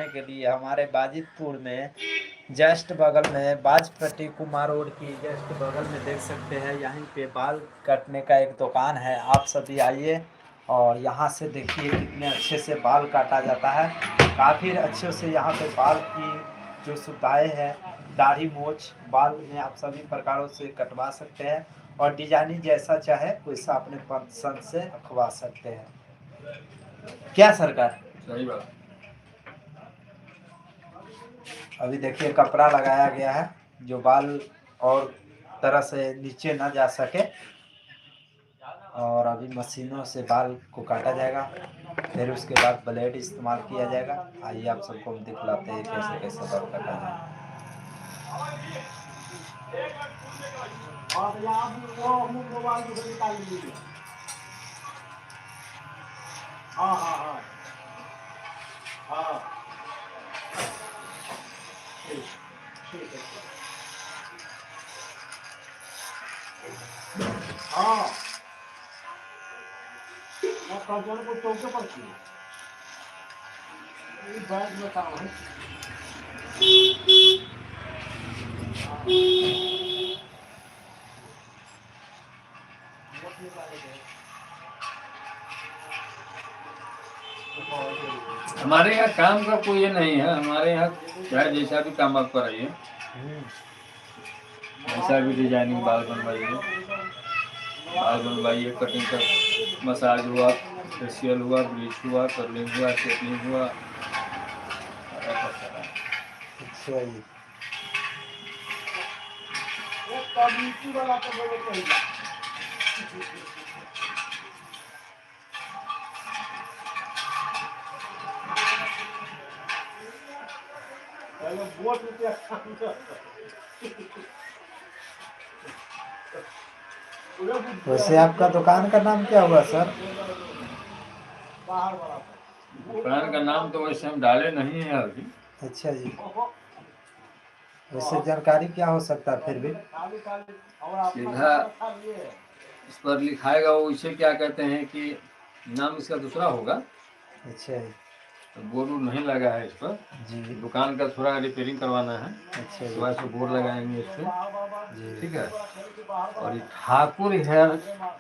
के लिए हमारे बाजितपुर में जस्ट बगल में बाजपट्टी कुमार रोड की जस्ट बगल में देख सकते हैं, यहीं पे बाल कटने का एक दुकान है। आप सभी आइए और यहाँ से देखिए कितने अच्छे से बाल काटा जाता है। काफ़ी अच्छे से यहाँ पे बाल की जो सुविधाएं हैं, दाढ़ी मोछ बाल में आप सभी प्रकारों से कटवा सकते हैं और डिजाइनिंग जैसा चाहे वैसा अपने पसंद से रखवा सकते हैं। क्या सरकार? सही बात। अभी देखिए कपड़ा लगाया गया है जो बाल और तरह से नीचे ना जा सके, और अभी मशीनों से बाल को काटा जाएगा, फिर उसके बाद ब्लेड इस्तेमाल किया जाएगा। आइए आप सबको हम दिखलाते हैं कैसे कैसे बाल काटा जाए। हाँ हाँ हाँ हाँ, ठीक ठीक है। हाँ, मैं कंचनपुर चौके पर थी, ये बैंक में काम है। वोट निकाले गए। हमारे यहाँ काम का कोई ये नहीं है। हमारे यहाँ चाहे जैसा भी काम आप कराइए, जैसा भी डिजाइनिंग बाल बनवाइए, बाल बनवाइए, कटिंग का मसाज हुआ, फेशियल हुआ, ब्लीच हुआ, कर्लिंग हुआ, स्ट्रेटनिंग हुआ, सारा का सारा। अच्छा जी। एक कम्युनिटी वाला तो बोले कहिए। पहले वोट रुपया काम कर। वैसे आपका दुकान का नाम क्या हुआ सर? बाहर वाला। दुकान का नाम तो वैसे हम डाले नहीं है अभी। अच्छा जी। वैसे जानकारी क्या हो सकता है फिर भी? खाली खाली और आपका सीधा खाली है। इस पर लिखाएगा वो, इसे क्या कहते हैं कि नाम इसका दूसरा होगा। अच्छा जी। तो बोर्ड वोर्ड नहीं लगा है इस पर जी। दुकान का थोड़ा रिपेयरिंग करवाना है। अच्छा जी। सुबह से बोर्ड लगाएंगे इस पे, जी। ठीक है। और ये ठाकुर हेयर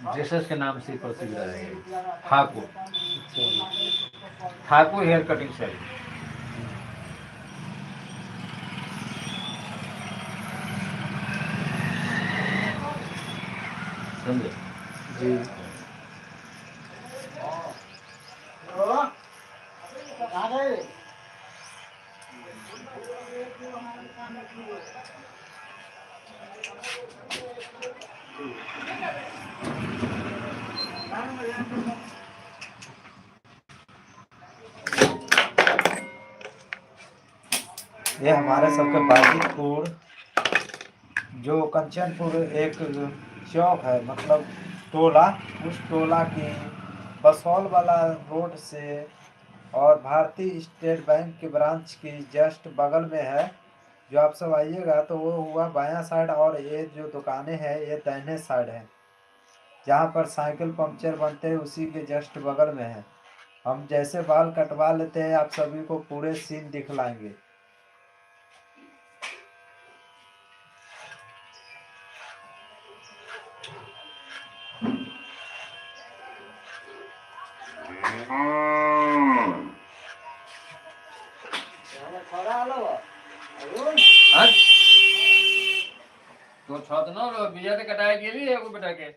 ड्रेसेस के नाम से प्रसिद्ध रहेगा, ठाकुर। अच्छा जी। Thakur hair cutting salon. समझे? जी। ये हमारे सबके बाजितपुर जो कंचनपुर एक चौक है, मतलब टोला, उस टोला की बसौल वाला रोड से और भारतीय स्टेट बैंक के ब्रांच की जस्ट बगल में है। जो आप सब आइएगा तो वो हुआ बायां साइड, और ये जो दुकानें हैं ये दाहिने साइड है, जहाँ पर साइकिल पंक्चर बनते हैं उसी के जस्ट बगल में है। हम जैसे बाल कटवा लेते हैं आप सभी को पूरे सीन दिखलाएंगे। हाँ? तो छत न लो बिया तो कटाए गेली एगो बेटा के।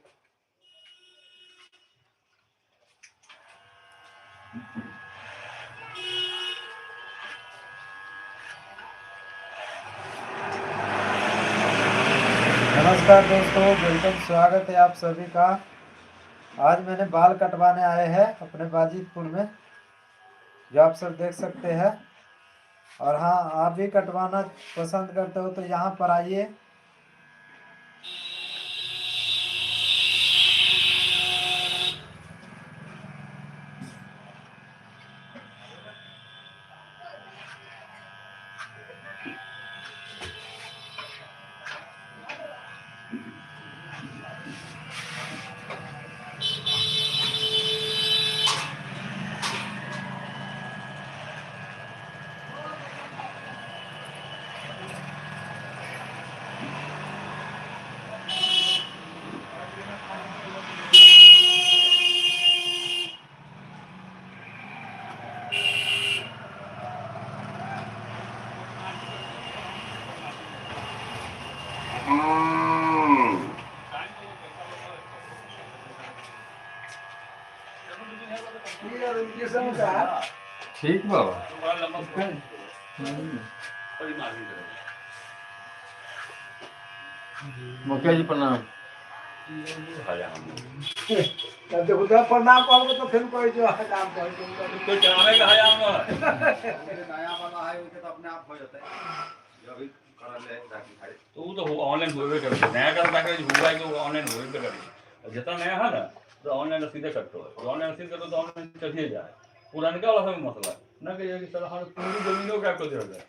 नमस्कार दोस्तों, welcome, स्वागत है आप सभी का। आज मैंने बाल कटवाने आए हैं अपने बाजितपुर में, जो आप सब देख सकते हैं। और हाँ, आप भी कटवाना पसंद करते हो तो यहाँ पर आइए। ठीक बा। बड़ा लंबा हम्म। बड़ी मार्जिन करेगा। मुखिया जी प्रणाम। तब देखो तो प्रणाम करबो तो फिर कहै जो काम कहै जो। कोई चढ़ाने का हजाम ना है। नया वाला है उनके तो अपने आप हो जाता है, जो अभी करल है जाके खाई। तो वो तो ऑनलाइन होबे करे, नया का पैकेज हुआ है कि वो ऑनलाइन होबे करे, जितना नया है ना तो ऑनलाइन रसीदे कटो है, ऑनलाइन रसीद कटो तो ऑनलाइन चढ़िए जाए। पुरानका वाला सब मसला ना कि ये कि सर हम पूरी जमीनों का आपको दे रहा है,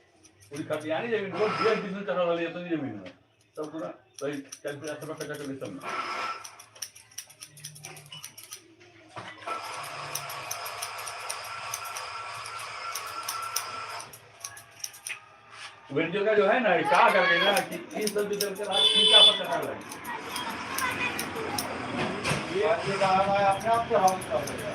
पूरी खतियानी जमीन को डेढ़ बीस में चढ़ा रही है इतनी जमीन में सब पूरा सही 40-50 रुपये खर्चा कर सब में। वेंचर का जो है ना क्या करके ना कि इस सब वितरण के बाद टीका पर चढ़ा लगी। ये गाना है अपने आप से हम कर देगा।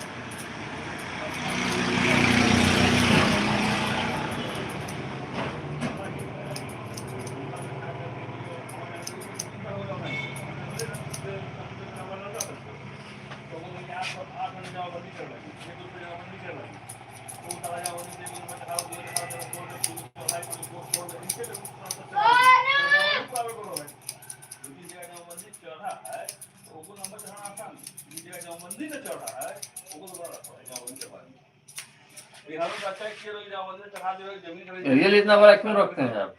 रियल इतना बड़ा क्यों रखते हैं आप?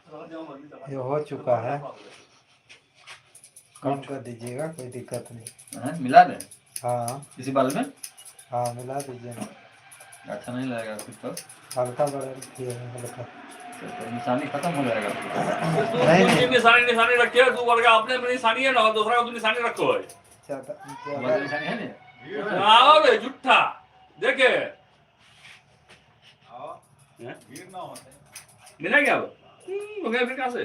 ये हो चुका है, कम कर दीजिएगा, कोई दिक्कत नहीं। हाँ, मिला दें? हाँ। इसी बाल में? हाँ, मिला दीजिए ना। अच्छा नहीं लगेगा फिर तो। हल्का बड़ा किया है, हल्का। तो निशानी खत्म हो जाएगा फिर। तू नहीं, नहीं। निशानी निशानी रखे तू वर्ग अपने में निशानी है ना, दूसरा का तू निशानी रखो है। ज्यादा हमारी ज्यादा निशानी है नहीं। आओ रे झूठा देखे हाँ, हैं? भीड़ ना होते। मिला क्या अब? हो गया फिर कहाँ से?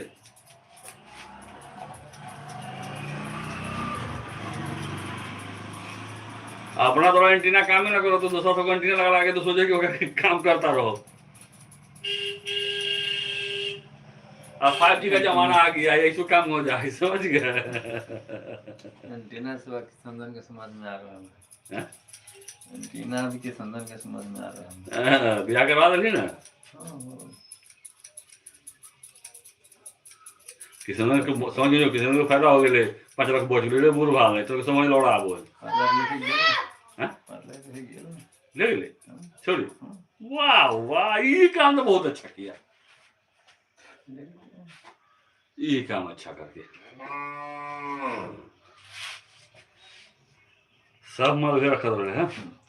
अपना थोड़ा एंटीना काम ही ना करो तो दूसरा तो एंटीना लगा लगा के तो सोचे कि हो गया, काम करता रहो। अब 5G का जमाना आ गया है, ऐसो काम हो जाए, समझ गए? एंटीना से बाकी संदन के समाज में आ रहा है। हैं? एंटीना भी के संदन के समाज में आ रहा है। हाँ, ब्याह करवा दिली ना? हाँ, किसान के समझ लो, किसान को फायदा हो गेलै, 5 लाख बच गेलै बूढ़ भाग तो समझ लौड़ा आबो। 5 लाख लेके गेल। हैं? 5 लाख लेके गेल। ले गेलै? हाँ। छोड़ी वाह वाह, ई काम तो बहुत अच्छा किया, ये काम अच्छा करके सब माल उधर रखा रहे हैं।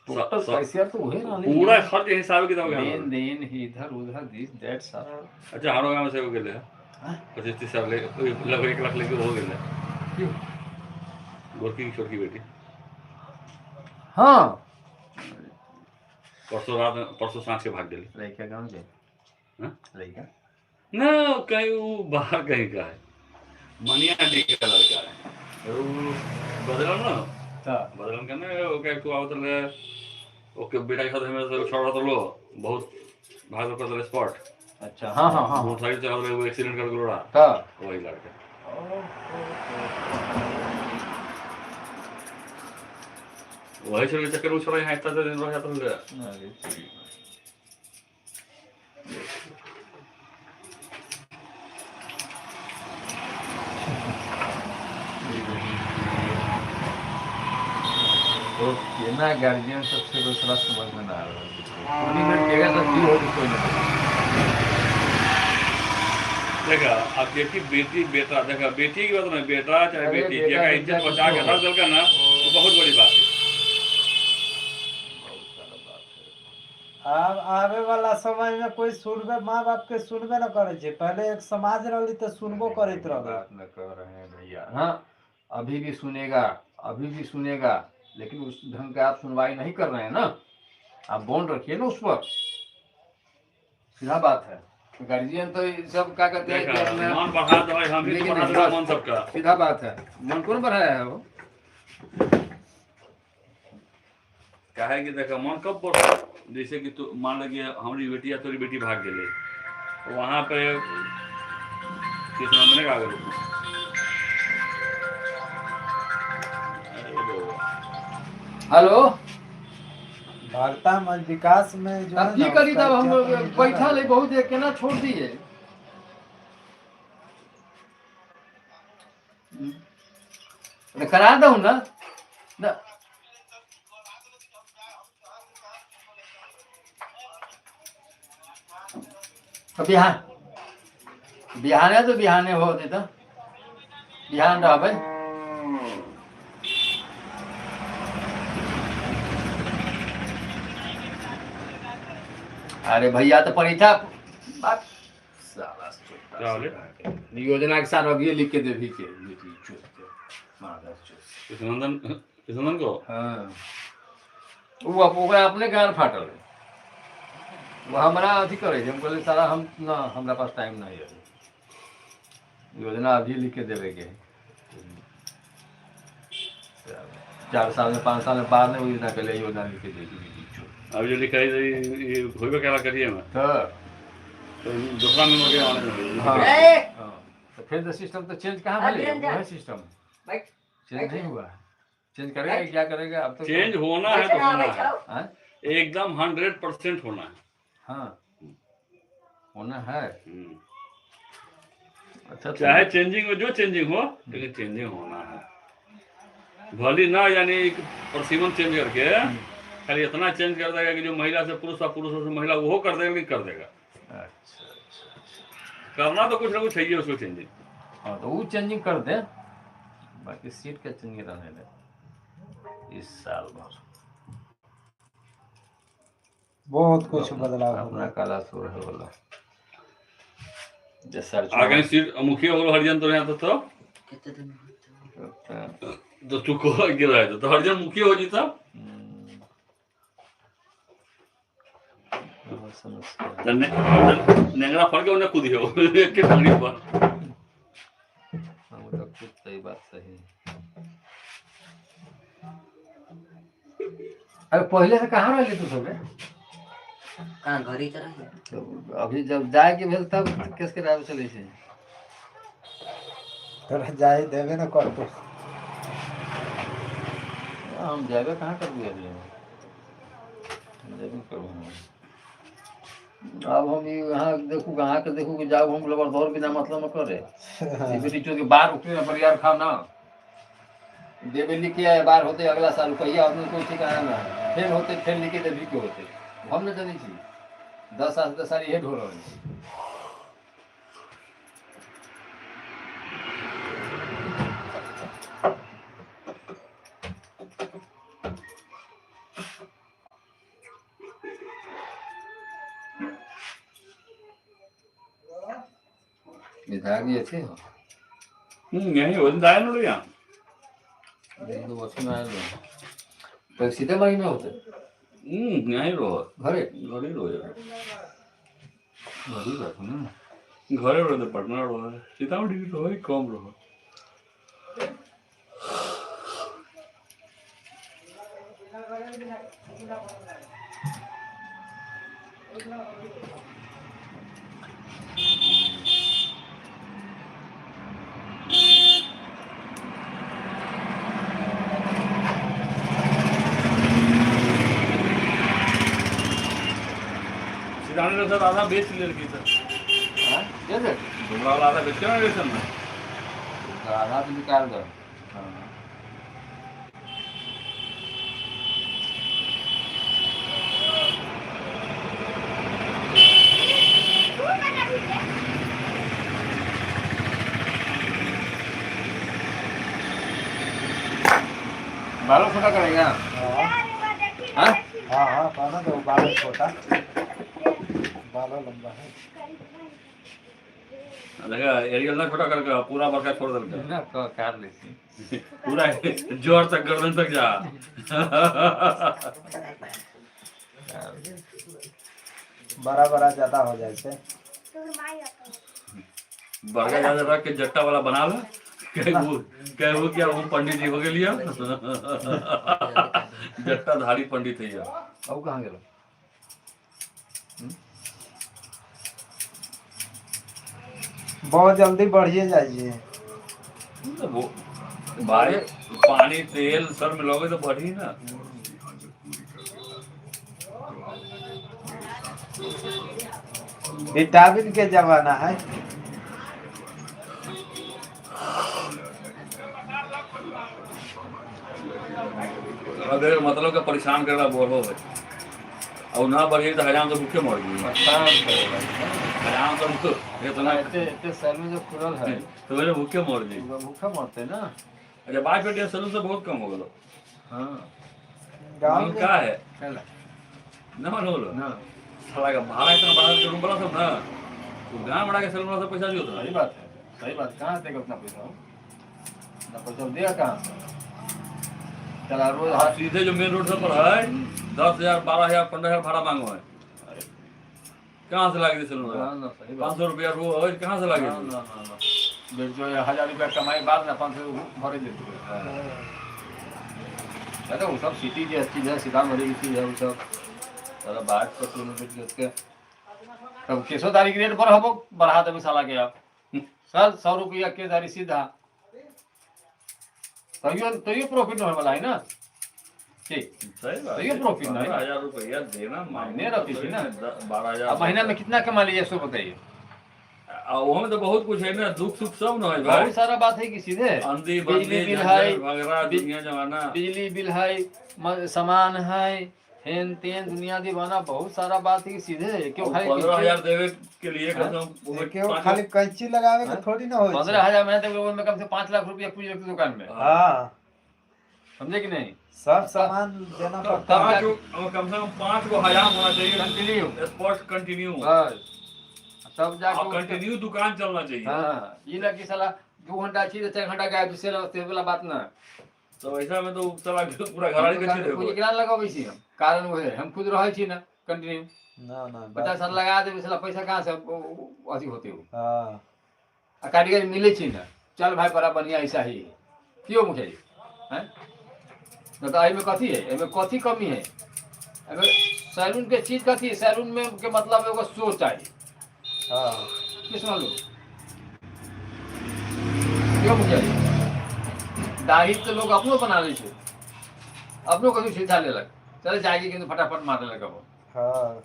टोटल पैसा तो वही ना। पूरा खर्च के हिसाब किताब के। लेन देन इधर उधर this that सारा। अच्छा, हरो गांव से हो गेले है। हाँ? 25-30 हजार ले लगभग 1 लाख लेके हो गेले। क्यों? गोरकी की छोटकी बेटी। हाँ। परसों रात परसों सांझ के भाग गेले। लड़का गाँव के? हाँ? लड़का ना कहीं वो बाहर कहीं का है, मनिया का लड़का है वो, बदलन ना। बदलन का ना ओके तू आवत रहे ओके बेटा के साथ हमें से छोड़ा तो लो बहुत भाग कर स्पॉट। अच्छा, हाँ हाँ हाँ। मोटरसाइकिल चला रहे वो एक्सीडेंट कर गेलो। हाँ। वही लड़का। वही छोड़ के चक्कर में छोड़ा यहाँ इतना दिन रह जाता है। अरे तो केना गार्जियन सबसे दूसरा समझ में ना आ रहा है। कोनी में केगा सब जीव हो कोई ना। देखा अब देखी बेटी बेटा, देखा बेटी की बात नहीं, बेटा चाहे अरे बेटी बेटा, का इज्जत बेटा बचा के कुछ रख दल ना तो बहुत बड़ी बात है। बहुत सारा बात है। आब आवे वाला समय में कोई सुनबे माँ बाप के सुनबे न करे छै। पहले एक समाज रहली तो सुनबो करैत रहले। बात न कर रहे हैं भैया। हाँ, अभी भी सुनेगा, अभी भी सुनेगा, लेकिन उस ढंग का आप सुनवाई नहीं कर रहे हैं ना। आप बॉन्ड रखिए ना उस पर, सीधा बात है। गार्जियन तो ये सब क्या कहते हैं कि देखा अपना मन बढ़ा दो हम ही तो लेकिन बढ़ा बस- दो मन सबका। सीधा बात है, मन कौन बढ़ाया है वो? काहे कि देखा मन कब बढ़ा, जैसे कि तू मान लगी हमारी बेटी या तोरी बेटी भाग गेले वहां पे किसान बने का करू। अरे बउआ। हेलो। भगता में विकास में जो अब है की ना करी उसका तब हम इज्जत नहीं बैठल है। है बहुत देर, केना छोड़ दिए। तो करा दू ना ना। तो बिहान बिहाने तो बिहाने हो तो बिहान रहबै। अरे भैया तो परीक्षा बात साला क्या होले? योजना के साथ अभी लिख के देवी के बेटी चुप के मादर चुप। कृष्णनंदन, कृष्णनंदन को। हाँ, वो ओकरा अपने गार फाटल है। वो हमरा अथी करै छै, हम कहलियै साला हम ना, हमरा पास टाइम नहीं है, योजना अभी लिख के देवे के है। 4 साल में 5 साल में बाद में वो योजना के लिए योजना लिख के देगी बेटी चुप। अभी जो लिखा है ये होइबे केला करिए में तो तो दूसरा में के आने में। हाँ। ए, हाँ, तो फिर तो सिस्टम तो चेंज कहाँ अरे भेलै? जा। वही सिस्टम बैठ। चेंज नहीं हुआ। चेंज करेगा कि क्या करेगा अब तो? चेंज होना है तो बैठना, होना है। बैठाओ। हाँ? एकदम 100% होना है। हाँ, होना है। अच्छा तो- चाहे चेंजिंग हो, जो चेंजिंग हो, लेकिन चेंजिंग होना है। भली ना यानी एक परसीमन चेंज करके खाली इतना चेंज कर देगा कि जो महिला से पुरुष और पुरुष से महिला वो कर देगा, लेकिन कर देगा। अच्छा अच्छा अच्छा। करना तो कुछ ना कुछ चाहिए उसको चेंजिंग। हाँ, तो वो चेंजिंग कर दे, बाकी सीट का चेंजिंग रहने दे इस साल भर। बहुत कुछ बदलाव हो अपना गया। काला सुर है वाला जे सर। आगे सीट मुखिया हो हरिजन तो यहाँ तो कितने दिन होते? तो तू को गिरा है तो हरिजन मुखिया हो जीता। बहुत समस्या है। तो नेंगरा फड़ के उन्हें कूदी हो एक के पगड़ी पर। हाँ, वो तो कुछ सही बात सही है। अरे पहले से कहाँ रहली तू सब रे? कहाँ घर ही तरह है। तो अभी जब जाए के भेल तब केस के राय चलै छै? तोरा जाए देबे ना करतो। हम जाबे कहाँ करबे अभी? हम जाबे करबो हम। अब हम ई यहाँ देखू, अहाँ के देखू कि जाब हम लबर दौड़ बिना मतलब में करे ई बेटी चोद के बाहर उठे पर यार खाओ ना देबे लिख के आए बाहर होते अगला साल कहिया आदमी कोई ठिकाना ना है। फेर होते, फेर लिखे देबी के होते, हम न जनै छी। 10 साल 10 साल इहे ढो रहल छी। विधायक जी अच्छे हो। यही हो दायल नो यहाँ। 2 वर्ष में आयल रहे तो सीतामढ़ी में होते। यही रहो। घरे। घरे रहो। घरे बैठो ना। घरे रहो तो पटना रहो, सीतामढ़ी रहो ही कम रहो। सीतामढ़ी में सर आधा बेच ले रखी सर। हाँ, दे दे। डुमरा वाला आधा बेच के ना सर ना। तो आधा तो निकाल दो। हाँ। बालों छोटा करेगा? हाँ। हाँ। हाँ हाँ, कहना तो बाल छोटा, बाल लंबा है। देखा एरियल ना छोटा करके पूरा बड़का छोड़ देलकै। ना तो काट लै छी। पूरा जोर तक गर्दन तक जा। बड़ा बड़ा ज्यादा हो जाए छै। बड़का ज्यादा रख के जट्टा वाला बना ला, कहू कहू क्या वो पंडित जी हो गेलियो, जट्टाधारी पंडित है। अब कहाँ गेलो? बहुत जल्दी बढ़िए जाइ छै। तो वो भाई पानी तेल सब मिलोगे तो बढ़ी ना। विटामिन के जमाना है। अगर मतलब के परेशान करला बोलो है और ना बढ़िए तो हजाम तो भूखे मर गई। परेशान करेला। हजाम तो भूखे इतना एते एते सैलून जो खुलल है तो मेरे भूखे मर गई। पूरा भूखा मरते ना। अच्छा बात बेटी सैलून से बहुत कम हो गलो। हाँ। गाँव मालूम में का है चल ना मालूम होलो ना। साला का भाड़ा इतना बढ़ा के रूम वाला सब ना तो गाँव बढ़ा के सैलून वाला सब पैसा जो सही था। बात है, सही बात। कहाँ देगा उतना पैसा हो? उतना पैसा देगा कहाँ से? चला रोज आप सीधे जो मेन रोड सब पर है 10,000 12,000 15,000 भाड़ा मांगो है। कहाँ से लागे सैलून ना वाला? ना सही बात। 500 रुपया रोज कहाँ से लागे? ना ना ना ना जो 1000 रुपया कमाई बाद ना 500 भरे देते। अरे वो सब सिटी की चीज है, सीतामढ़ी की चीज है वो सब। सारा बाहर पर तुम बेच के तब केसो तारीख रेट पर हम बढ़ा देबे साला के आप सर 100 रुपया के दारी सीधा तैयो तैयो प्रॉफिट होने वाला है ना। ठीक सही बात तो ये प्रॉफिट नहीं। 15,000 रुपया देना मायने रखती थी ना। 12,000 अब महीना में कितना कमा लीजिए सो बताइए। वहाँ तो बहुत कुछ है ना, दुख सुख सब ना है भाई। बहुत सारा बात है कि सीधे आंधी बिजली बंदी बिल है, भगरा दुनिया जमाना, बिजली बिल है, सामान है, हेन तेन दुनिया दीवाना, बहुत सारा बात है कि सीधे क्यों खाली 15,000 देवे के लिए कम से कम केवल खाली कैंची लगावे के थोड़ी ना हो। 15,000 महीना तक लोगों में कम से 5 लाख रुपया पूंजी रखते दुकान में। हाँ समझे कि नहीं? सब सामान देना पड़ता है। कम से कम 5 को हजार होना चाहिए कंटिन्यू स्पॉट कंटिन्यू, बस तब जाके कंटिन्यू दुकान चलना चाहिए। हाँ ये ना कि साला 2 घंटा अच्छी तो 4 घंटा गायब से वाला बात ना। तो ऐसा में तो साला पूरा घराड़ी के छे पूंजी केना लगाबै छी हम, कारण वो है हम खुद रहै छी ना कंटिन्यू। ना ना 50 हजार लगा देबै साला पैसा कहाँ से अथी होते हो। हाँ आ कारीगर मिले छी ना, चल भाई बड़ा बढ़िया ऐसा ही है क्यों मुखिया जी हैं न तो एहिमे कथी है, एहिमे कथी कमी है? एहिमे सैलून के चीज कथी है? सैलून में के मतलब एगो शो चाहिए। हाँ की सुनलू क्यों मुखिया जी? दाढ़ी तो लोग अपनो बना लै छै, अपनो कभी सीधा लेलक चल जाएगी किन्तु फटाफट मार लेलक अब। हाँ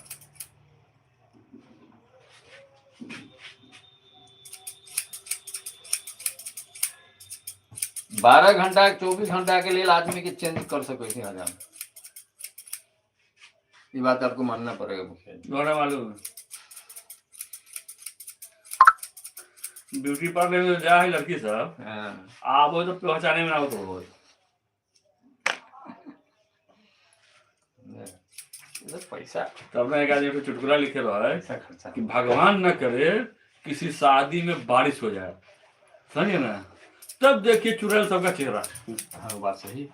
12 घंटा 24 घंटा के लिए आदमी के चेंज कर सके थे हजाम, ये बात आपको मानना पड़ेगा मुखिया जी। घोड़ा मालूम ब्यूटी पार्लर में जा है लड़की सब हाँ आप वो तो पहचाने में ना हो तो पैसा तब ना एक आदमी पे चुटकुला लिखे रहा है पैसा खर्चा कि भगवान न करे किसी शादी में बारिश हो जाए, समझे ना, तब देखिए चुड़ैल सबका चेहरा। हाँ वो बात सही,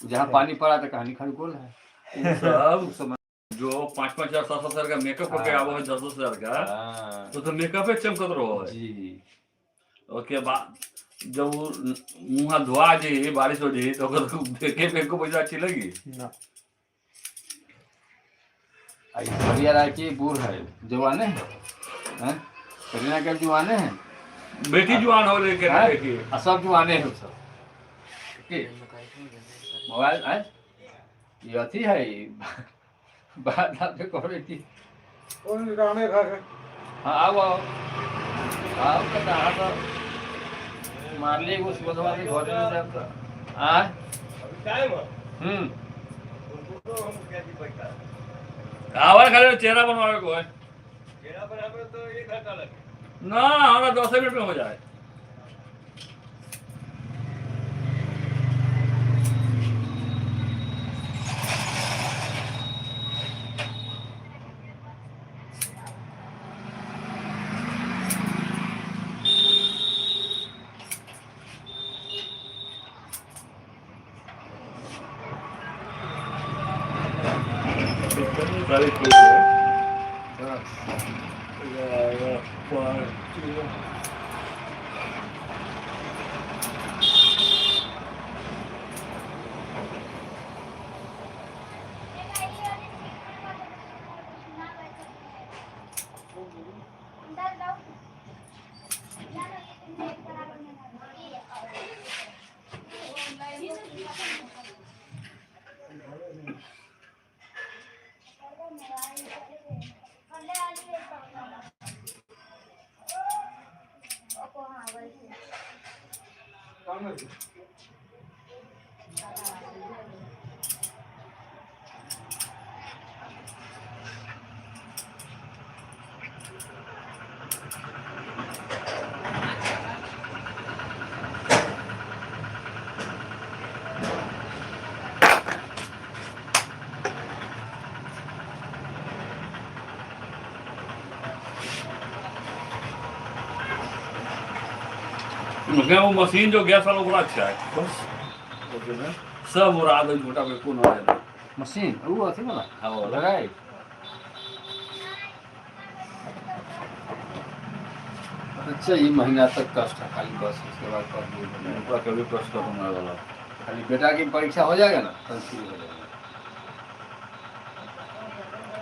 जहाँ पानी पड़ा तो कहानी खरगोल है सब उस समय। जो 5-5 हजार 7-7 हजार का मेकअप करके हाँ। आवा है 10-10 हजार का, हाँ तो मेकअप चमकत रहो है। जी उसके बाद जब वो मुँह हाथ धोआ जाइए बारिश हो जाइए तो ओकर देखे पे एको पैसा अच्छी लगी ना ऐश्वर्या राय की बूढ़ है, जवाने है, हैं? करीना के जवाने हैं, बेटी जवान हो लेके हैं? बेटी आ, सब जवाने हैं सब। के मोबाइल है ये अथी है बात आप करे थी। हाँ आओ आओ आओ कता तो मारली एगो सुबह के घर में जाब तो आ अभी टाइम है उनको तो हम क्या जी पैसा आवाज खाली चेहरा बनवावे को है चेहरा बराबर तो 1 घंटा लगे ना, हमारा 10 मिनट में हो जाए। वो मशीन जो गैस वाला बड़ा अच्छा है, बस सब उड़ा दो छोटा कोई कौन हो जाए। मशीन वो अथी वाला। हाँ, वो वाला। लगाए। अच्छा ये महीना तक कष्ट है खाली, बस उसके बाद कर दूंगा। पूरा कभी कष्ट खत्म होने वाला। खाली बेटा की परीक्षा हो जाएगा ना तब शुरू हो जाएगा।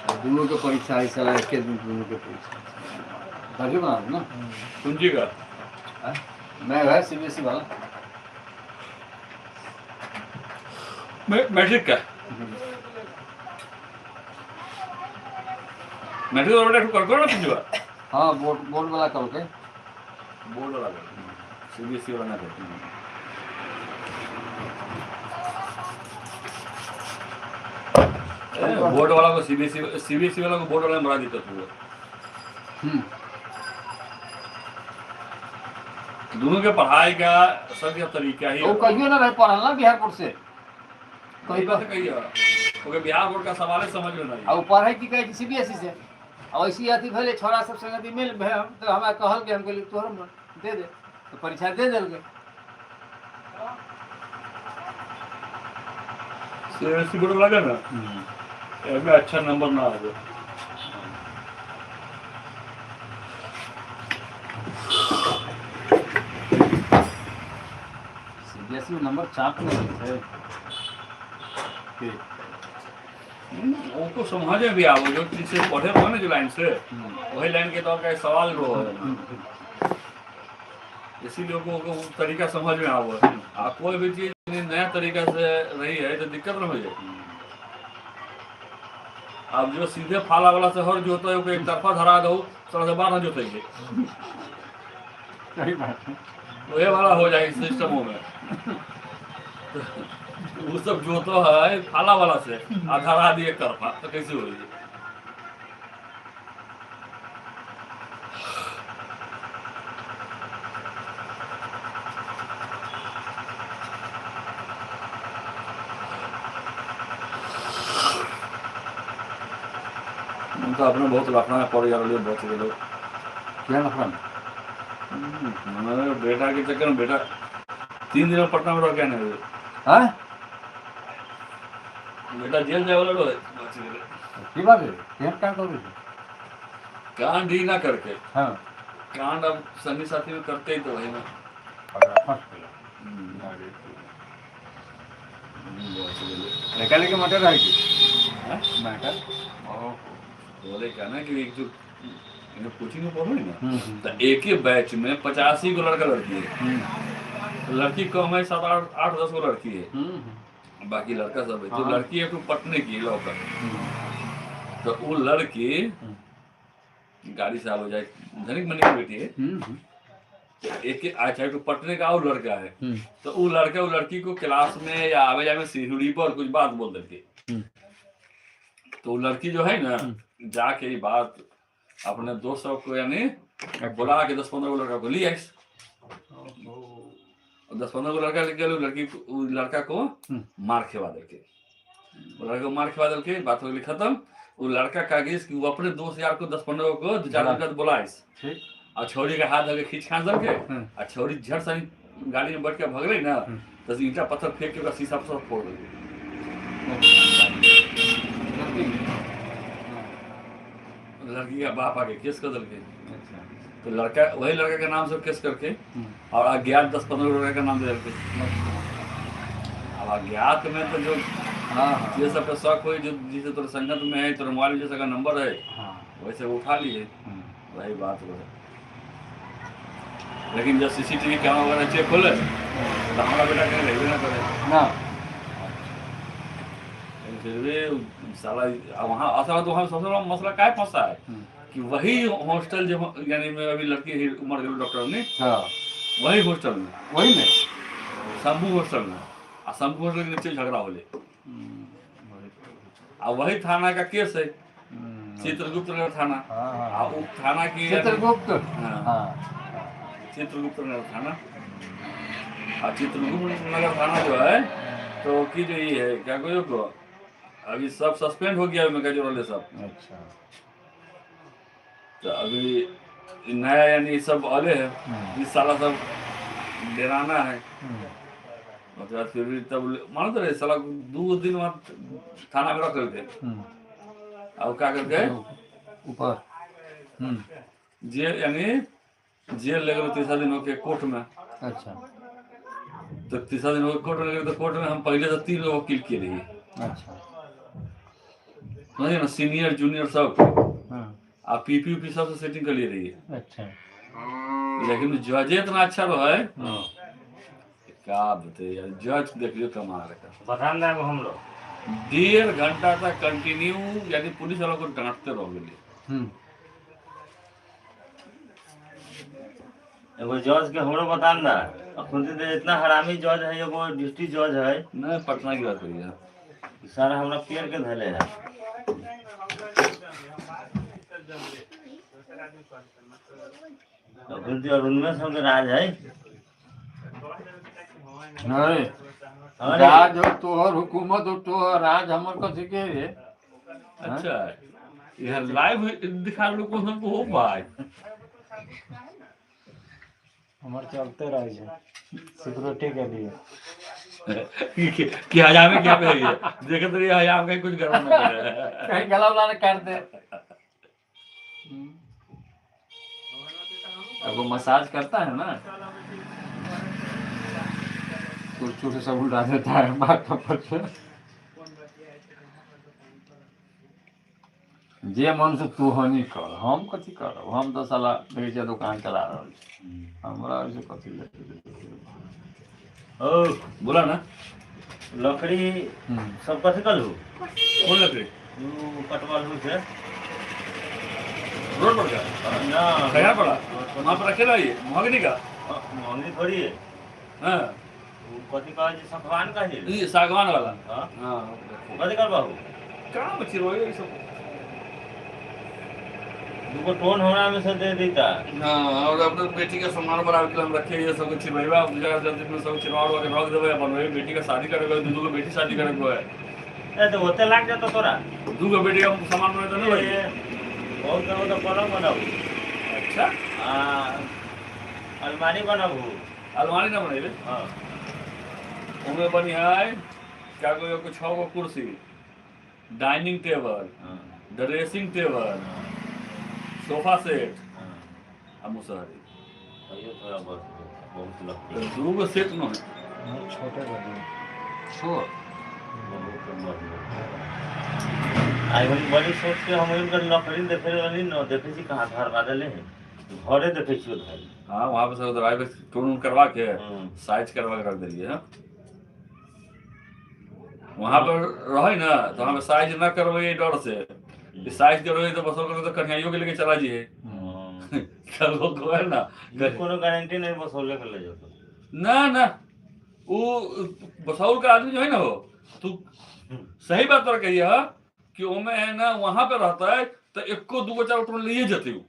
और दोनों के परीक्षा है साला, एक दिन दोनों के परीक्षा दाढ़ी बना दो ना। कुंजी का हाँ? मैं है सीबीएसई वाला। मैट्रिक का मैट्रिक और बेटा कर करो ना कुंजी का। हाँ बोर्ड बोर्ड वाला करो के बोर्ड वाला कर, सीबीएसई वाला ना कर। बोर्ड वाला को सीबीएसई, सीबीएसई वाला को बोर्ड वाला में बड़ा दिक्कत हुआ। दोनों के पढ़ाई का सब का तरीका ही वो कहियो ना रहे पढ़ल ना बिहार बोर्ड से कही बात कही है। ओके बिहार बोर्ड का सवाल है समझ में नहीं। और पढ़े की कहे सीबीएसई से। और ऐसी अथी भेले छोरा सब संग अथी मिल भे हम तो हमरा कहल के हम कहली तोहर मन दे दे तो परीक्षा दे देलकै। सीबीएसई बोर्ड लगे ना एमे अच्छा नंबर ना आवे। सीबीएसई में नंबर चाप नहीं है। उनको समझ में भी आवो जो चीज से पढ़े हो ना जो लाइन से वही लाइन के तौर का सवाल रो है, इसीलिए को तरीका समझ में आवो। आ कोई भी चीज नया तरीका से रही है तो दिक्कत न हो जाए। अब जो सीधे फाला वाला से हर जोते है एक तरफा धरा दो थोड़ा सा बाहर जोतेंगे, सही बात है, वही वाला हो जाए सिस्टमों में। वो सब जोतो है फाला वाला से आ धरा दिए एक तरफा तो कैसे हो जाए। तो अपने बहुत लफड़ा में पड़ गया बच गए। क्या लफड़ा में? बेटा के चक्कर में बेटा 3 दिन पटना में रह गया नहीं। हाँ? बेटा जेल जाए वाला बच गए। की बात है? क्या क्या करोगे? कांड ही ना करके। हाँ। कांड अब संगी साथी में करते ही तो है ना। निकाले के मटर है की? मटर? बोले क्या ना कि एक जो कोचिंग में पढ़ो ना तो एक ही बैच में 85 गो लड़का लड़की है, तो लड़की कम है 7 8 10 गो लड़की है, बाकी लड़का सब है। तो लड़की एक पटने की लौकर, तो वो लड़की गाड़ी से हो जाए धनिक मनी की बेटी है, एक अच्छा तो पटने का और लड़का है, तो वो लड़का वो लड़की को क्लास में या आवे जाए में सीढ़ी पर कुछ बात बोल देती, तो वो लड़की जो है ना जाके ये बात अपने दोस्त सबको यानी बुला के 10-15 को लड़का को लिया, 10-15 को लड़का लेके लड़की लड़का को मार खेवा दे, लड़का को मार खेवा दे, बात हो गई खत्म। वो लड़का का कि वो अपने दोस्त यार को 10-15 को 2-4 दिन बुलाइस और छोरी के हाथ धके खींच खाच दे और छोरी झट से गाड़ी में बैठ के भगले ना तो ईंटा पत्थर फेंक के शीशा सब फोड़ दे। लड़की का बाप आके केस कर दिल। तो लड़का वही लड़का के नाम से केस करके और अज्ञात 10-15 लड़का का नाम दे दिल। अब अज्ञात में तो जो हाँ ये सब पे शक हो, जो जिसे तोरे संगत में है, तोरे मोबाइल जैसा का नंबर है वैसे उठा लिए, वही बात हो है। लेकिन जब सीसीटीवी कैमरा वगैरह चेक खोले तो हमारा बेटा कहीं रही ना करे ना, फिर भी साला वहाँ असल तो वहाँ सबसे बड़ा मसला क्या फंसा है कि वही हॉस्टल जब यानी में अभी लड़की उमर गई डॉक्टर ने, हाँ वही हॉस्टल में वही में शंभू होटल में, आ शंभू होटल के नीचे झगड़ा होले। आ वही थाना का केस है, चित्रगुप्त नगर थाना। हाँ आ हाँ उ थाना की चित्रगुप्त। हाँ, हाँ। चित्रगुप्त नगर थाना। आ चित्रगुप्त नगर थाना जो है तो की जो ये है क्या कहो को अभी सब सस्पेंड हो गया है, जो रोले सब। अच्छा। तो अभी नया यानी सब अले है, इस साला सब डराना है। उसके बाद फिर भी तब मानो तो रहे साला 2 दिन वहाँ थाना में रख लेते। और क्या करके ऊपर। जेल यानी जेल ले गए, तीसरा दिन होके कोर्ट में। तो तीसरा दिन होके कोर्ट में ले गए, तो कोर्ट में हम पहले से तीन लोग वकील किए रहिए। समझिए ना, सीनियर जूनियर सब। आ पीपी यूपी सब से सेटिंग कर लिए रहिए। लेकिन जजे इतना अच्छा रहे, क्या बताइए यार, जज देख लियो कमाल का। बता ना हम लोग। 1.5 घंटा तक कंटिन्यू यानी पुलिस वालों को डांटते रह गए। एगो जज के हमरो बता ना, अखन तो इतना हरामी जज है, एगो डिस्ट्रिक्ट जज है। नहीं, पटना की बात करिए। सारा हमरा पेड़ के धले है। अखन तो अरुण में सबके राज है। नहीं। अरे। राज हो तोहर, हुकूमत हो तोहर, राज हमर कथी के रे? अच्छा, यह लाइव दिखा लोग को सबको हो भाई। हमर चलते रहे छै सिक्योरिटी के लिए। कि हजामे क्या पे है ये देखते रहिए, हजाम कहीं कुछ गड़बड़ ना करे। कहीं गला उला न काट दे। अब वो मसाज करता है ना, कुछ से सब उड़ा देता है माथा पर से। जे मन से तू हनी कर, हम कथी करब? हम तो साला देखै छियै दुकान चला रहल छी, हमरा ओहिसे कथी लेके? ओ। बोला ना। लकड़ी सब कथी कलहू? कौन लकड़ी? उ कटवालहू से। रोड पर का? ना। कहाँ पड़ा वहाँ पर रखेला ये मोहगनी का? महंगी थोड़ी है। हाँ। उ कथी कहै छै, सखवान कही। ये सागवान वाला। हाँ। हाँ। कथी करबहू? कहाँ बची रहो ये सब? दूगो टोन हमरा में से दे दीता। हाँ, और अपने बेटी का सम्मान बढ़ावे के लिए हम रखे ये सब चिरवाइबा जगह जल्दी में सब चिरवा के रख देबै, बनवे बेटी का शादी करे के, दू दू गो बेटी शादी करे के है। ए, तो ओते लाग जाता तोरा। दू गो बेटी का सामान बने तो नहीं लगी। बहुत करबो तो पलंग बनाबू। अच्छा। आ अलमारी बनाबू। अलमारी ना बनेबे। उमे बनी है क्या को को छह गो कुर्सी, dining table, dressing table, sofa set आ मुसहरी। तैयो थोड़ा बहुत बहुत लगती। तो दू गो सेट न है। छोटे बनी। छोड़। बहुत बढ़िया। आई हम बड़ी सोच के हम इनकर लकड़ी देखे रहली न, देखे छी कहाँ घर बादले है, घरे देखे छी उधर। हाँ, वहाँ पे सब दवाई पे टोन उन करवा के साइज करवा के रख दिलिए है। वहाँ पर रहे ना तो वहाँ पे साइज ना करवाइए डर से कि साइज करवाइए तो बसों कर तो कन्हैयो के लेके चला जाइए कल लोग को है ना। ये कोनो गारंटी नहीं बसौले के ले जातो। ना ना, वो बसौल का आदमी जो है ना, वो तू सही बात तोरा कही है कि ओमे है ना, वहां पे रहता है तो एको दूगो चार टोन लिए जते हो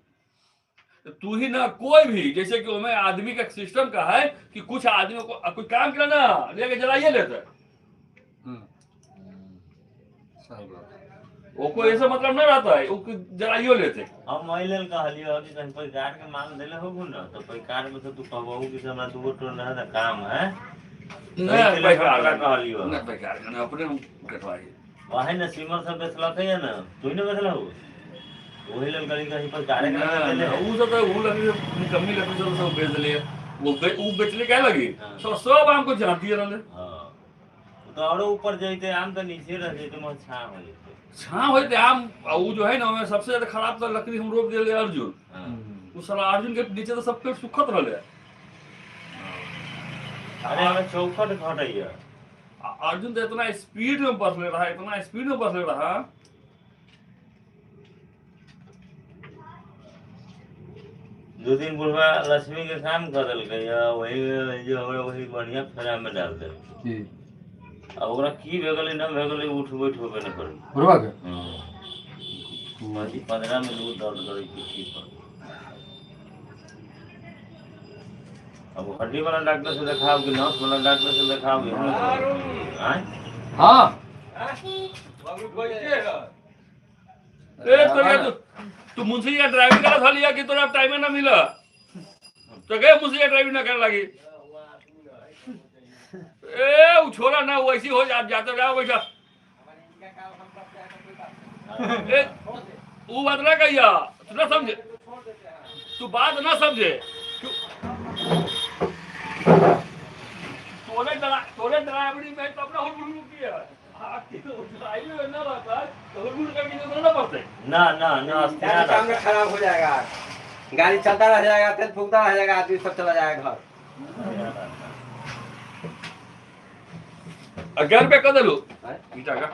तू ही ना कोई भी। जैसे कि ओमे आदमी का सिस्टम का है कि कुछ आदमी को कोई काम किया ना, लेके जलाइए लेते है। सही बात। वो ऐसा मतलब नहीं रहता है, वो जलाइयो लेते। हम एहि लेल कहलियो कि कहीं पैकार के माल देले होबू न तो पैकार में से तू कहबहू कि से हमरा दूगो टोन रहे त काम है। नहीं। एहि के लेल पैकार हम तोरा कहलियो। नहीं, पैकार का नहीं, अपने हम कटवाइए। वही न सिमर सब बेचलक है न, तू ही न बेचलहु, ओही लेल कहली कहीं पैकारे के ना, देले ना, हो। उ सब तो उ लकड़ी निकम्मी लकड़ी सब सब बेच दिए, वो उ बेचले क्या लगी। सब सब आम को जाती रहले। हाँ, उ तो औरो ऊपर जैते, आम तो नीचे रह जैते, मगर छाँव हो जैते। छाँव होते आम। आ उ जो है ना, ओमे सबसे ज्यादा खराब तो लकड़ी हम रोप दिले अर्जुन। उ साला अर्जुन के नीचे तो सब पेड़ सुखत रहले। अरे, हमें चौखट घटैया। आ अर्जुन तो इतना स्पीड में बढ़ले रहा, इतना स्पीड में बढ़ले रहा। 2 दिन बुढ़वा लक्ष्मी के काम कर देलकै, आ वही जो हमरा वही बढ़िया फेरा में डाल देलकै। की? आ ओकरा की भए गेलै, न भए गेलै, उठ बैठ होबे नहि करै। बुढ़वा के? अथी 15 में दूध दर्द करै पीठी पर। अब हड्डी वाला डॉक्टर से देखाओ कि नस वाला डॉक्टर से देखाओ, इहो न आँय। हाँ। ए तोरा तू तू मुंशी का ड्राइविंग करा था लिया कि तोरा टाइम ना मिला तो गए मुंशी का ड्राइविंग ना करे लगी। ए उ छोरा ना वैसी हो जा, जाते रहो वैसा। ए उ बात ना कहिया, तू ना समझे, तू बात ना समझे। तोरे ड्राइवरी में तो अपना हुड़बुड़ की है। हाँ, कि तो ड्राइविंग ना रहता तो हुड़बुड़ करके तो ना पड़ते। ना ना ना, अस्थिर गाड़ी काम में खराब हो जाएगा, गाड़ी चलता रह जाएगा, तेल फूकता रह जाएगा, आदमी सब चला जाएगा घर। 11 रुपया कर देलू। हैं? ईटा का।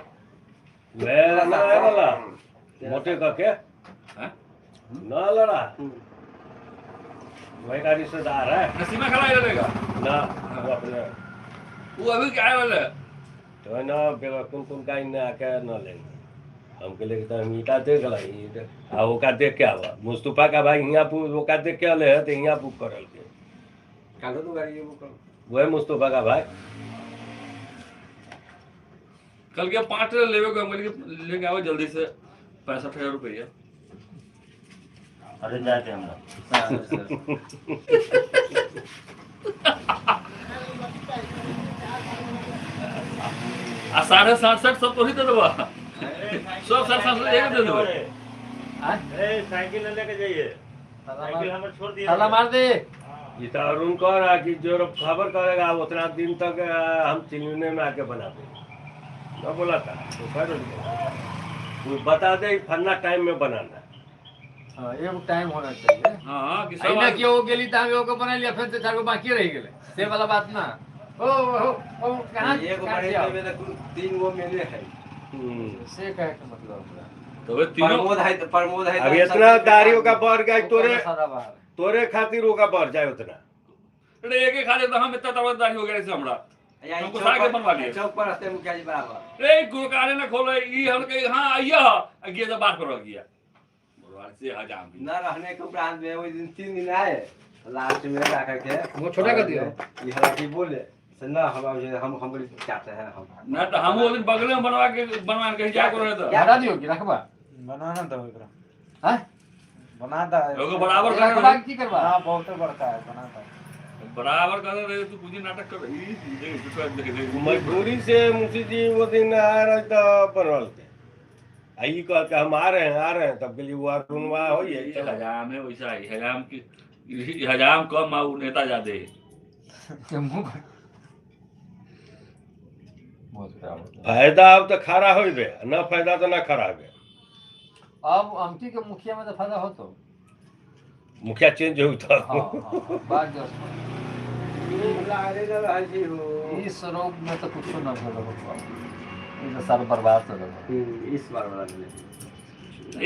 मैं ना वाला मोटे करके। हैं? ना लड़ा, वही का रिश्तेदार है। नसीमा खड़ा है रहेगा। ना, वो अपने वो अभी क्या है वाले। तो ना बेगा कौन कौन का इन आके न लेंगे हमके लेके, तो हम ईटा देख ला आ ओका देख के आवा। मुस्तफा का भाई हियाँ पू ओका देख के आले है तो हियाँ बुक करल के। कालो तो गाड़ी ये बुक करो। वही मुस्तफा का भाई। कल के 5 ट्रेलर लेवे को, हम कल के लेके आओ जल्दी से, 65,000 रुपया। अरे जाते हमरा। आ 7.5 सब तो ही दे देबा, सब 7.5 एक दे देबा। ए, साइकिल लेके जाइए, साइकिल हमर छोड़ दिए। ताला मार दे। ये तो अरुण कह रहा कि जो खबर करेगा उतना दिन तक हम चिलने में आके बना देंगे ना, बोला था तो कर तू बता दे फलना टाइम में बनाना। हाँ, एगो टाइम होना चाहिए। हाँ, कि सब ऐना कि ओ गेली त हम एगो बना लिया, फिर से चार गो बाकी रह गेले, से वाला बात ना ओ हो ओ कहाँ। एगो कहाँ बड़े से आओ? में तो तीन गो मिले है। से कहे के मतलब हमरा। तो वे तीनों प्रमोद है तो प्रमोद है। अब इतना दाढ़ियों का बढ़ गया तोरे सारा बाहर। तोरे खातिर होगा बढ़ जाए उतना। अरे एक एक खा लेता, हम इतना तगड़ा दाढ़ी हो गया ऐसे हमरा तुमको सारा के बनवा लिए। चौक पर रहते हैं मुखिया जी बराबर। ए गुरु काने ना खोले ई, हम कही हां आइया आ गया तो बात पर गया भगवान से हजाम भी। न रहने के उपरांत में वही दिन 3 दिन आए, लास्ट में जा करके वो छोटा कर दिया। ये हालांकि बोले से ना हम हम हम बोले चाहते हैं हम। ना तो हम वो दिन बगले में बनवा के बनवा के जा को रहे था। हटा दियो कि रखबा? बनाना दो एकरा। हैं? बना दा। लोगों बराबर कर। रखबा की करबा? हाँ, बहुत बड़का है, बना दा। बराबर कर रहे, तू कुछ नाटक कर ई देख देख देख। मजबूरी से मुंशी जी वो दिन आ रहे तो बनवल के आ ई कह के हम आ रहे हैं, आ रहे हैं, तब के लिए वो अरुण वहाँ हो ये ये चला। हजाम है वैसा ही, हजाम की ई हजाम कम आ उ नेता ज्यादा है। मुंह बहुत खराब होता है। फायदा अब तो खड़ा होइबे ना, फायदा तो ना खड़ा होबे। अब अमती के मुखिया में तो फायदा हो तो मुखिया चेंज हो तो। हाँ, बात जस्ट हो। इस रोग में तो कुछ ना भेल हो, ई तो सारा बर्बाद हो गया। इस बार वाला मिले।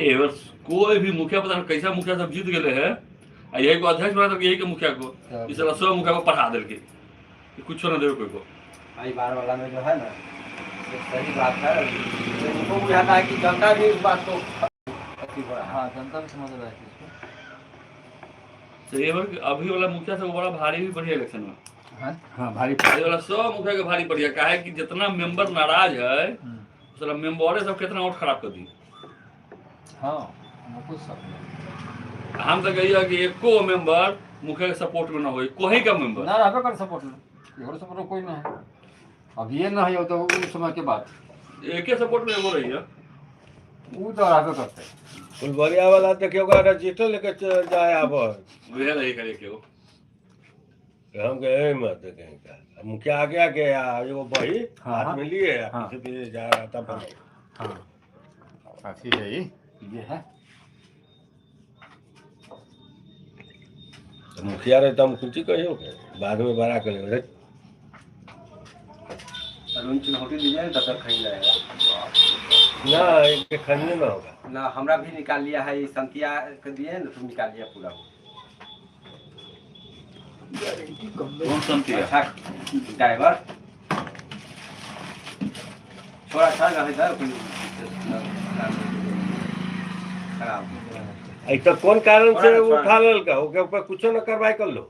ए बस कोई भी मुखिया, पता नहीं कैसा मुखिया सब जीत गेले है आ यही को अध्यक्ष बना देलकै, यही के मुखिया को इस साला सब मुखिया को पढ़ा देलकै कि कुछो ना देवे कोई को। आई बार वाला में जो है ना, ये सही बात है, तो उनको बुझाता है कि जनता भी इस बात को अथी हो रहा है। हाँ, जनता भी समझ रहा है इसको। तो ये बार अभी वाला मुखिया सब बड़ा भारी भी बढ़िया इलेक्शन में। हाँ हाँ, भारी। ये वाला सब मुखिया के भारी बढ़िया, काहे कि जितना मेंबर नाराज है, साला मेंबरे सब कितना वोट खराब कर दी। हाँ, हमको सब नहीं। हम तो कहिए कि एको मेंबर मुखिया के सपोर्ट में ना होई, कोई का मेंबर। ना रहबे कर सपोर्ट में, एगो सपोर्ट कोई ना है। अब ये ना है तो उस समय के बाद एके सपोर्ट में एगो रही है। ऊ तो रहबे करते। फुलबरिया वाला देखियो, ओकरा रजिस्टर लेके चल जाए आब। वह रही करे के वो। हम गए मत कहीं का मुखिया आगे आगे आ एगो बही हाथ में लिए आ पीछे पीछे जा रहा था बनाए। हाँ, काफी है ये है। तो मुखिया रहे तो हम कुछ कहियो के बाद में बड़ा कर ले। अरुण चुनौती दीजिए, दफ्तर खरीद जाएगा। ना, एक खन्ने में होगा। ना, हमरा भी निकाल लिया है, ये संतिया के दिए ना तो निकाल लिया पूरा। कौन संति है? अच्छा ड्राइवर थोड़ा अच्छा रहे था खराब। आई तो कौन कारण से उठा ललका ओके ऊपर कुछो न कार्रवाई कर लो।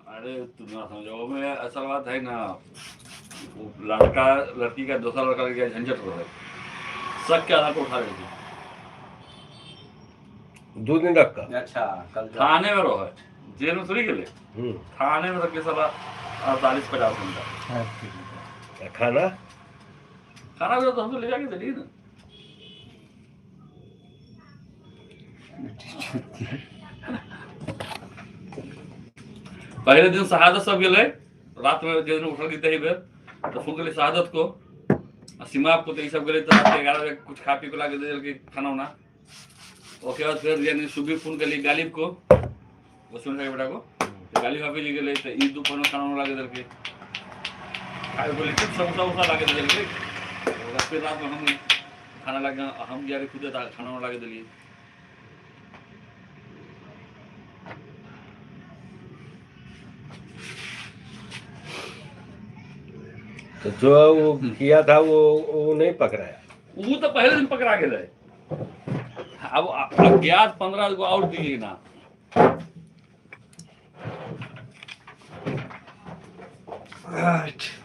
अरे तुम ना समझो, में असल बात है ना, वो लड़का लड़की का दूसरा लड़का लड़की का झंझट रहे, शक के आधार पर उठा लेती। 2 दिन रखा। अच्छा कल थाने में रहो, जेल में थोड़ी गेले। थाने में रख के साला 48-50 घंटा। खाना खाना भी तो हम तो ले जाके चलिए ना। पहले दिन शहादत सब गेले रात में, जिस दिन उठल गई तही बेर तो फोन करी शहादत को आ सीमा को, तो ई सब गेले तो रात के 11 बजे कुछ खा पी को लाके दे देलकै खाना उना। ओके बाद फिर यानी सुबह फोन करी गालिब को, वसुन के बेटा को, तो गालिब भाभी जी गेले तो ई दोपहर में खाना उना लाके देलकै, खाए को लिट्टी समोसा उसा लाके दे देलकै। ओकरा फिर रात में हम खाना लाके हम गया खुदे खाना उना लाके देलियै। तो जो वो किया था वो नहीं पकड़ाया। वो तो पहले दिन पकड़ा गेलै। अब अज्ञात 15 गो और दिए ना।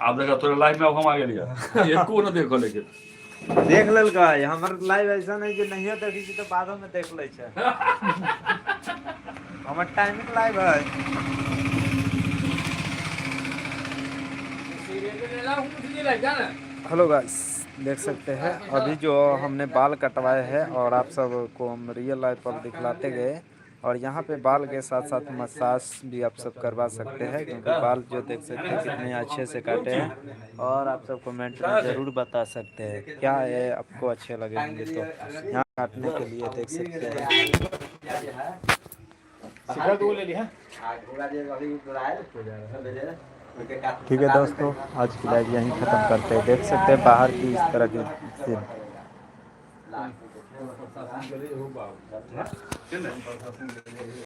आप देखा तोरे लाइव में अब हम आ गेलियै, एको न देखो लेकिन देख लेलकै हमर लाइव। ऐसा नहीं जे नहियो देखै छी तऽ बादो में देख लै छै। हमर टाइमिंग लाइव है। हेलो गाइस, देख सकते हैं अभी जो हमने बाल कटवाए हैं और आप सबको हम रियल लाइफ पर दिखलाते गए। और यहाँ पे बाल के साथ साथ मसाज भी आप सब करवा सकते हैं, क्योंकि बाल जो देख सकते हैं कितने अच्छे से काटे हैं। और आप सब कमेंट में ज़रूर बता सकते हैं क्या है आपको अच्छे लगेंगे। तो यहाँ काटने के लिए देख सकते हैं। घोड़ा जे अभी ठीक है दोस्तों, आज की लाइव यहीं ख़त्म करते हैं। देख सकते हैं बाहर की इस तरह की सीन।